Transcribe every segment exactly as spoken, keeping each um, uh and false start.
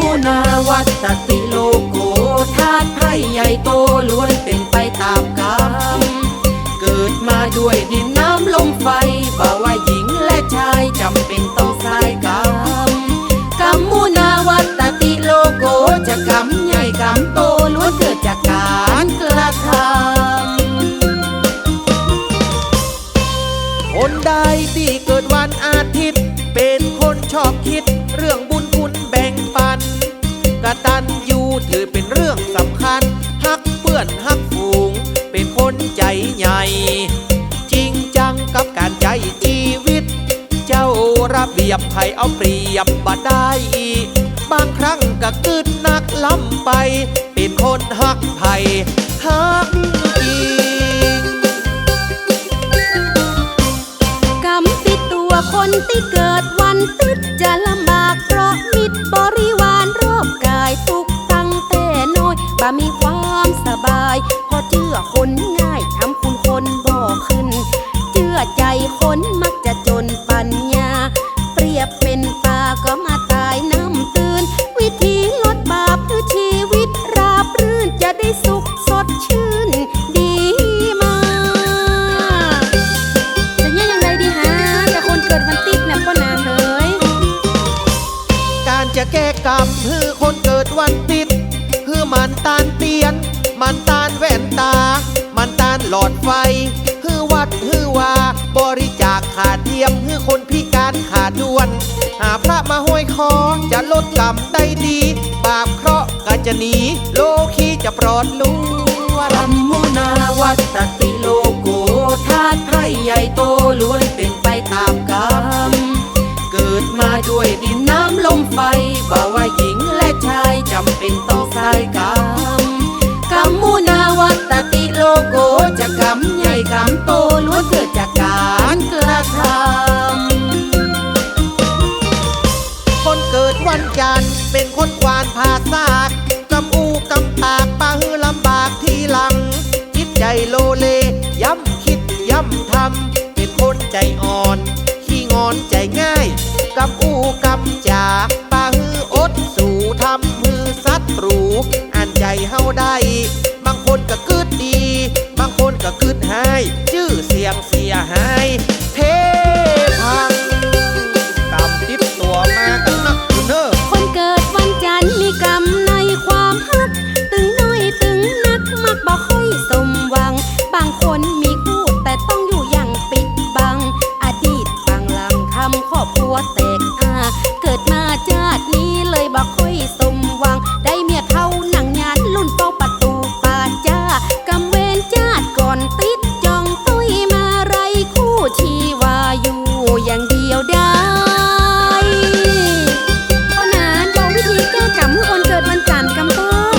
มุนาวัตติโลโก ธาตุไพร่ใหญ่โต ล้วนเป๋นไปต๋ามก๋รรม เกิดมาด้วยดินน้ำลมไฟ บ่ว่าหญิงและชาย จ๋ำเป๋นต้องสายก๋รรม กัมมุนาวัตติโลโก จะก๋รรมใหญ่ก๋รรมโต ล้วนเกิดจากก๋านกระทำ คนใดตี้เกิดวันอาทิตย์ เป๋นคนชอบกึ๊ดเรื่องบุญคุณแบ่งปั๋น กตัญญูถือเป๋นเรื่องสำคัญ ฮักเปื้อนฮักฝูง เป๋นคนใจ๋ใหญ่ จริงจังกับก๋านใจ๊จีวิต เจ้าระเบียบใผเอาเปรียบบ่ได้ บางครั้งก็กึ๊ดนักล้ำไป เป๋นคนฮักใผฮักจริง กำติดตั๋วคนตี้เกิดวันติ๊ด จะลำบากเพราะมิตรบริวารรอบก๋าย ตุ๊กตั้งแต่น้อย บ่มีความสบาย เพราะเจื้อคนง่าย ทำคุณคนบ่ขึ้น เจื้อใจ๋คนมักจะจ๋นปั๋ญญา เปรียบเป๋นป๋าก็มาต๋ายน้ำตื้น วิธีลดบาปหื้อจีวิตราบรื่น จะได้สุขสดชื่นดีมา จะเยียะอย่างใดดีฮะ กับคนเกิดวันติ๊ดเนี่ยป้อหนานเอ๋ย ก๋านจะแก้กำหื้อคนเกิดวันติ๊ด หื้อหมั่นตานเตียน หมั่นตานแว่นต๋า หมั่นตานหลอดไฟ หื้อวัดหื้อวา บริจาคขาเตียม หื้อคนพิก๋านขาด้วน หาพระมาห้อยคอ จะลดกำได้ดี บาปเคราะห์ก็จะหนี โลคีจะปลอดล้วน กัมมุนาวัตติโลโก ธาตุไพร่ใหญ่โต ล้วนเป๋นไปต๋ามกรรม เกิดมาด้วยดินน้ำลมไฟ บ่ว่าหญิงและชาย จ๋ำเป๋นต้องสายกรรม กัมมุนาวัตติโลโก จะกรรมใหญ่กรรมโต ล้วนเกิดจากก๋านกระทำ คนเกิดวันจันทร์เป๋นคนขว้านผาซาก กำอู้กำปาก ปาหื้อลำบากทีหลัง จิตใจ๋โลเล ย้ำกึ๊ดย้ำทำ เป๋นคนใจ๋อ่อน ขี้งอนใจ๋ง่าย กำอู้กำจ๋า ปาหื้ออดสู ทำหื้อศัตรู อั้นใจ๋เฮาได้ บางคนก็กึ๊ดดี บางคนก็กึ๊ดฮ้าย จื้อเสียงเสียหายเทพัง กำติดตั๋วมากั๋นนักอยู่เน่อ คนเกิดวันจันทร์มีกำในความฮัก ตึงน้อยตึงนักมักบ่ค่อยสมหวัง บางคนมีคู่แต่ต้องอยู่อย่างปิดบัง อดีตปางหลังทำครอบครัวแตกอ้า เกิดมาจาตินี้เลยบ่ค่อยสมหวัง ได้เมียเฒ่านั่งยาน ลุ่นเฝ้าประตู๋ป่าจ๊า กรรมเวรจาติก่อนติ๊ด จ้องตุ้ยมาลัยคู่ชีวาอยู่อย่างเดียวดาย ป้อหนาน บอกวิธีแก้กำหื้อคนเกิดวันจันทร์กำเต๊อะ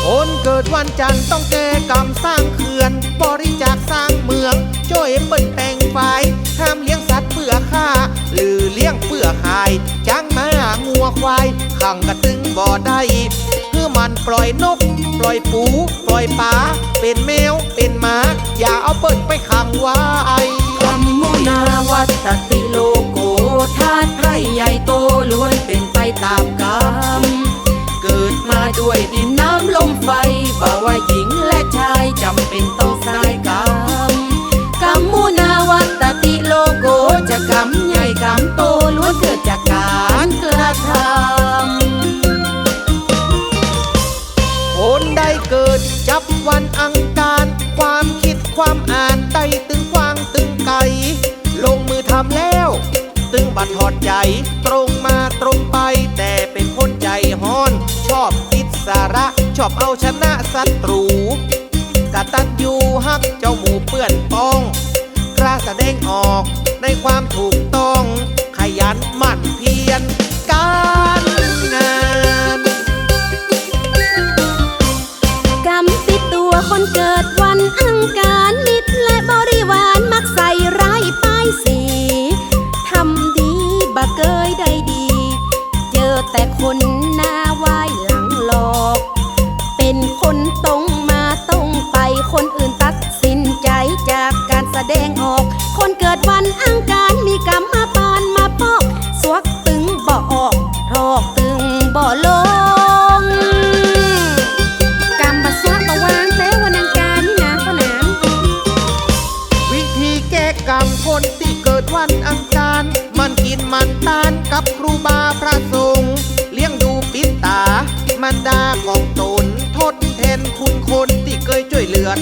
คนเกิดวันจันทร์ต้องแก้กำสร้างเขื่อน บริจาคสร้างเหมือง จ้วยเปิ้นแต่งฝาย ห้ามเลี้ยงสัตว์เปื้อฆ่า หรือเลี้ยงเปื้อขาย จ๊างม้างัวควาย ขังกะตึงบ่ได้ หื้อหมั่นปล่อยนก ปล่อยปู ปล่อยป๋า เป๋นแมว เป๋นหมา อย่าเอาเปิ้นไปขังไว้ กัมมุนาวัตติโลโก ธาตุไพร่ใหญ่โต ล้วนเป๋นไปต๋ามกรรม เกิดมาด้วยดินน้ำลมไฟ บ่ว่าหญิงและชาย จ๋ำเป๋นต้องสายกรรม กัมมุนาวัตติโลโก จะกรรมใหญ่กรรมโต ล้วนเกิดจากก๋านกระทำ คนใดเกิดจับวันอังคาร ความกึ๊ดความอ่านได้ตึงกว้างตึงไก๋ ลงมือทำแล้ว ตึงบ่ถอดใจ๋ ตรงมาตรงไป แต่เป๋นคนใจ๋ฮ้อน ชอบอิสระ ชอบเอาชนะศัตรู กตัญญูฮักเจ้าหมู่เปื้อนป๊อง กล้าแสดงออกในความถูกต้อง ขยันหมั่นเพียรก๋านงาน กำติดตั๋วคนเกิดวันอังคาร มิตรและบริวารมักใส่ร้ายป้ายสี ทำดีบ่เกยได้ดี เจอแต่คนหน้าไหว้หลังหลอก เป๋นคนตรงมาตรงไป คนอื่นตัดสินใจ๋จากก๋านแสดงออก คนเกิดวันอังคารมีกำมาปานมาปอก สวกตึงบ่ออก ถอกตึง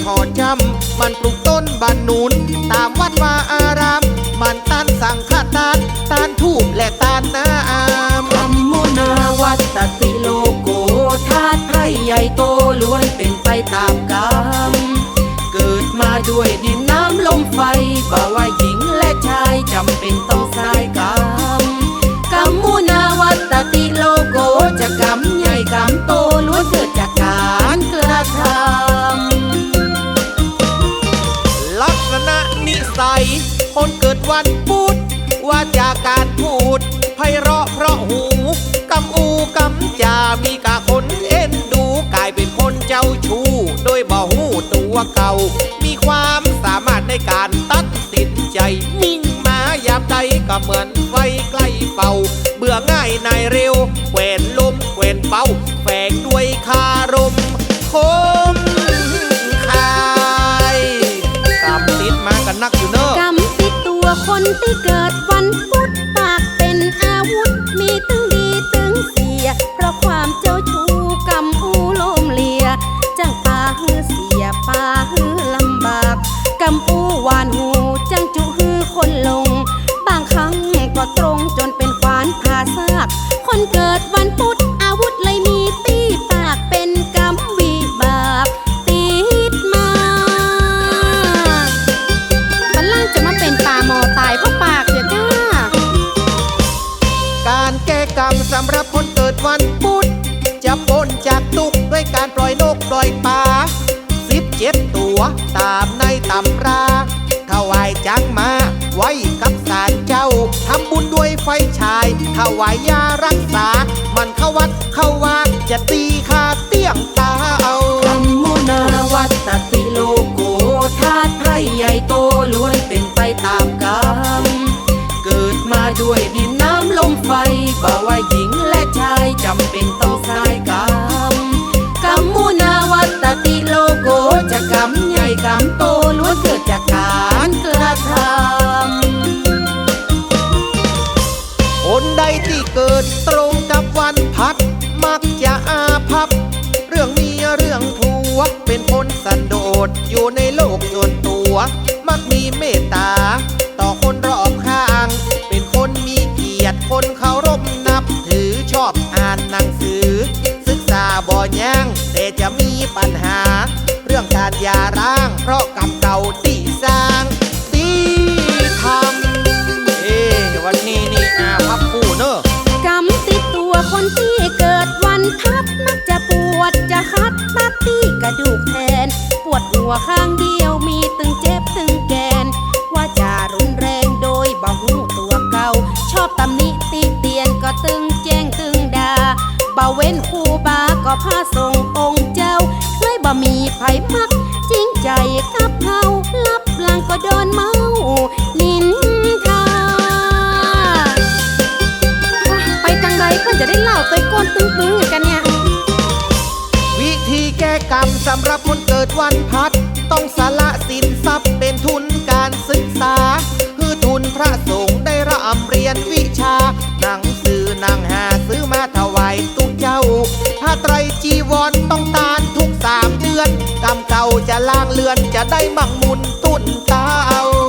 ขอจ้ำ มันปลูกต้นบานหนุน ต๋ามวัดวาอาราม มันต้านสังฆทาน ต้านธูปและต้านน้ำ กัมมุนาวัตติโลโก ธาตุไพร่ใหญ่โต ล้วนเป๋นไปต๋ามกรรม เกิดมาด้วยดินน้ำลมไฟ บ่ว่าหญิงและชาย จ๋ำเป๋นต้องสายกรรม กัมมุนาวัตติโลโก จะกรรมใหญ่กรรมโต ล้วนเกิดจากก๋านกระทำ ลักษณะนิสัย คนเกิดวันพุธ วาจาการพูด ไพเราะเพราะหู กำอู้กำจ๋า มีก้าคนเอ็นดู ก๋ายเป๋นคนเจ้าชู้ โดยบ่ฮู้ตั๋วเก่า มีความสามารถในก๋านตัดสินใจ๋ ยิ่งมายามใดก็เหมือนไฟใก้เป่า เบื่อง่ายหน่ายเร็ว แขวนลมแขวนเป๊า แฝงด้วยคารมคมคาย กรรมติดมากั๋นนักอยู่เนาะ กรรมติดตั๋วคนตี้เกิดวันพุธ ปากเป๋นอาวุธ มีตึงดีตึงเสีย เพราะความเจ้าชู้ กำอู้โลมเหลี่ย จั้งปาหื้อเสีย ปาหื้อลำบาก กำอู้หว่านหู จั้งจุหื้อคนหลง บางครั้งก็ตรงจ๋นเป๋นขวานผ่าซาก คนเกิดวันพุธ อาวุธเลยมีตี้ปาก เป๋นกรรมวิบากติดมา บัดหลังจะมาเป๋นป๋าหมอต๋ายเพราะปากเสียจ้า ก๋านแก้กรรมสำหรับคนเกิดวันพุธ จะป๊นจากตุ๊กข์ด้วยก๋านปล่อยนกปล่อยป๋า สิบเจ็ดตั๋วต๋ามในต๋ำรา ถวายจ๊างม้าไว้กับศาลเจ้า ทำบุญด้วยไฟฉาย ถวายยารักษา หมั่นเข้าวัดเข้าวา จะตีข้าเตี้ยงต๋าเอา กัมมุนาวัตติโลโก ธาตุไพร่ใหญ่โต ล้วนเป๋นไปต๋ามกรรม เกิดมาด้วยดินน้ำลมไฟ บ่ว่าหญิงและชาย จ๋ำเป๋นต้องสายกรรม กัมมุนาวัตติโลโก จะกรรมใหญ่กรรมโต ล้วนเกิดจากก๋านกระทำ คนใดตี้เกิดตรงกับวันพัด มักจะอาภัพ เรื่องเมียเรื่องผัว เป๋นคนสันโดษ อยู่ในโลกส่วนตั๋ว มักมีเมตต๋าต่อคนรอบข้าง เป๋นคนมีเกียรติ คนเคารพนับถือ ชอบอ่านหนังสือ ศึกษาบ่ยั้ง แต่จะมีปัญหา เรื่องก๋านหย่าร้าง เพราะกรรมเก่าตี้สร้างตี้ทำ เอ๊ะ วันนี้นี่อาภัพคู่เนาะ กรรมติดตั๋วคนตี้เกิดวันพัด มักจะปวดจะคัด ตัดตี้กระดูกแทน ปวดหัวข้างเดียว มีตึงเจ็บตึงแกน วาจารุนแรงโดยบ่ฮู้ตั๋วเก่า ชอบตำหนิติเตียน ก็ตึงแจ้งตึงด่า บ่เว้นครูบาก็พระสงฆ์องค์เจ้า เย้ยบ่มีใผมักจริงใจ๋กับเฮา ลับหลังก็โดนเมานินทา ไปตางใดเปิ้นจะได้เล่าตวยก้นตึงๆ กั๋นเนี่ย วิธีแก้กรรมสำหรับคนเกิดวันพัด ต้องสละสินทรัพย์เป๋นทุนก๋านศึกษา หื้อทุนพระสงฆ์ได้ร่ำเรียนวิชา หนังสือหนังหาซื้อมาถวายตุ๊เจ้า ผ้าไตรจีวรต้องตานทุกสามเดือน กรรมเก่าจะล้างเลือน จะได้มั่งมูลตุ้นเต้า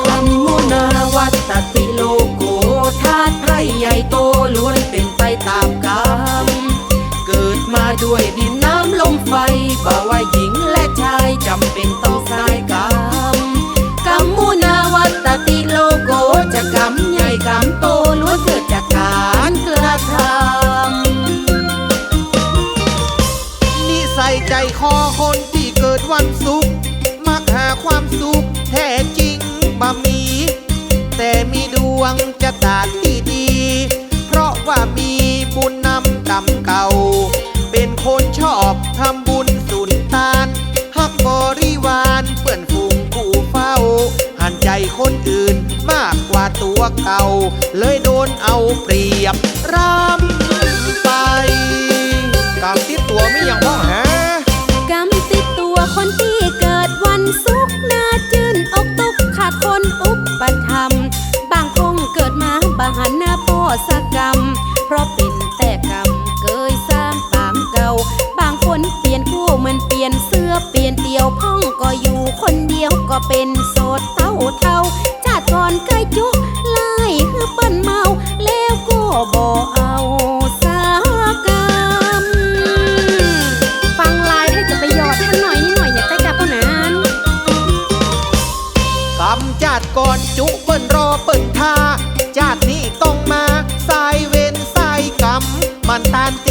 กัมมุนาวัตติโลโก ธาตุไพร่ใหญ่โต ล้วนเป๋นไปต๋ามกรรม เกิดมาด้วยดินน้ำลมไฟ บ่ว่าหญิงและชาย จ๋ำเป๋นต้องสายกรรม กัมมุนาวัตติโลโก จะกรรมใหญ่กรรมโต ล้วนเกิดจากก๋านกระทำ นิสัยใจ๋คอคนตี้เกิดวันศุกร์ มักหาความสุขแท้จริงบ่มี แต่มีดวงจะต๋าตี้ดี เพราะว่ามีบุญนำกรรมเก่า เป๋นคนชอบทำบุญสุนตาน ฮักบริวารเปื้อนฝูงคู่เฝ้า หันใจ๋คนอื่นมากกว่าตั๋วเก่า เลยโดนเอาเปรียบร่ำไป กรรมติดตั๋วมีหยังพ่องหา กรรมติดตั๋วคนตี้เกิดวันศุกร์ หน้าจื้นอกตุ๊กข์ ขาดคนอุปถัมภ์ บางพ่องเกิดมาบ่หันหน้าพ่อสักกำ เพราะเป๋นแต่กรรมเกยซ้ำปางเก่า บางคนเปลี่ยนคู่เหมือนเปลี่ยนเสื้อเปลี่ยนเดี่ยว พ่องก็อยู่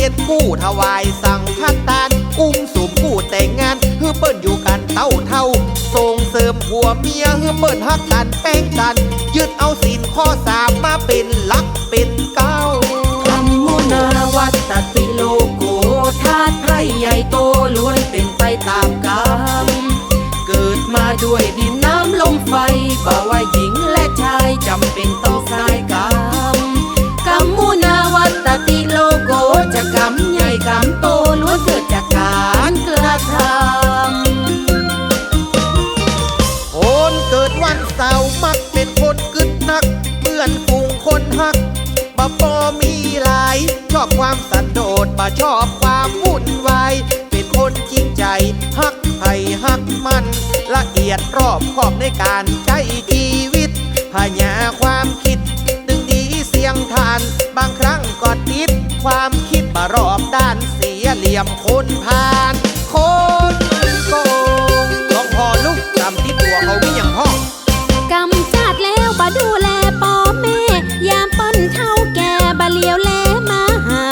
ฮ็ดกู้ถวายสังฆตาน อุ้มสุมกู้แต่งงาน หื้อเปิ้นอยู่กั๋นเต๊าเฒ่า ส่งเสริมผัวเมีย หื้อเปิ้นฮักกั๋นแป้งกั๋น ยึดเอาศีลข้อสามมาเป๋นหลักเป๋นเก๊า ธัมโม นาวัตติ โลโก ธาตุไพร่ใหญ่โต ล้วนเป๋นไปต๋ามกรรม เกิดมาด้วยดินน้ำลมไฟ บ่ว่าหญิงและชาย จ๋ำเป๋นต้องสายกรรม กัมโม นาวัตติ โลโก จะกรรมใหญ่กรรมโต ล้วนเกิดจากก๋านกระทำ คนเกิดวันเสาร์มักเป๋นคนกึ๊ดนัก เปื้อนฝูงคนฮัก บ่ปอมีหลาย ชอบความสันโดษ บ่ชอบความวุ่นวาย เป๋นคนจริงใจ๋ ฮักใผฮักมัน ละเอียดรอบคอบในก๋านใจ๊จีวิต ผญาความกึ๊ด ตึงดีเสียงทาน บางครั้งก็ติดความกึ๊ดบ่รอบด้าน เสียเหลี่ยมคนพาล คนโกง ลองผ่อลุก กรรมติดตั๋วเขามีหยังพ่อง กำจัดแล้วบ่ดูแลป้อแม่ ยามเปิ้นเฒ่าแก่บ่เหลียวแลมาหา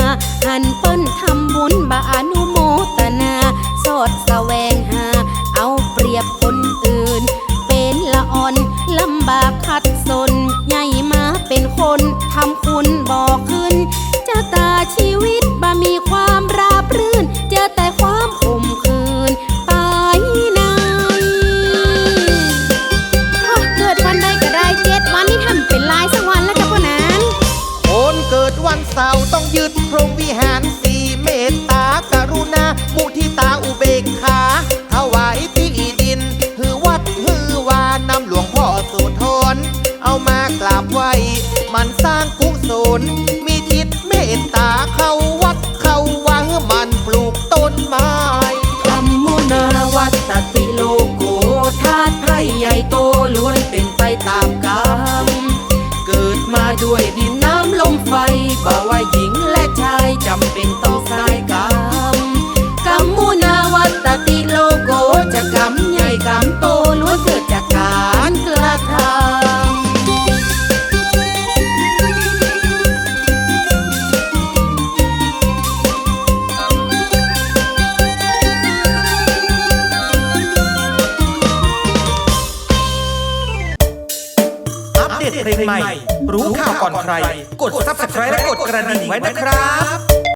หันเปิ้นทำบุญบ่อนุโมตนา สอดแสวงหา เอาเปรียบคนอื่น เป๋นละอ่อนลำบากขัดสน ใหญ่มาเป๋นคนทำคุณบ่ขึ้น จะต๋าชีวิตบ่มีความราบรื่น เจอแต่ความขมขื่นไปใน ฮะ เกิดวันใดก็ได้ เจ็ดวันนี้ทำเป๋นลายสักวันแล้วกับพวกนั้น คนเกิดวันเสาร์ต้องยึดพรหมวิหารสี่ เมตตากรุณา มุทิตา อุเบกขา ถวายตี้ดิน หื้อวัดหื้อวา นำหลวงพ่อโสธร เอามากราบไหว้ หมั่นสร้างกุศล มีจิตเมตตา เข้าวัดเข้าวา หมั่นปลูกต้นไม้ ธัมโม นาวัตติ โลโก ธาตุไพร่ใหญ่โต ล้วนเป๋นไปต๋ามกรรม เกิดมาด้วยดินน้ำลมไฟ บ่ว่าหญิงและชาย จ๋ำเป๋นต้องสายกรรม กัมโม นาวัตติ โลโก จะกรรมใหญ่กรรมโต ล้วนเกิดจากก๋านกระทำ อัปเดตเพลงใหม่ รู้ข่าวก่อนใคร กด Subscribe และกดกระดิ่งไว้นะครับ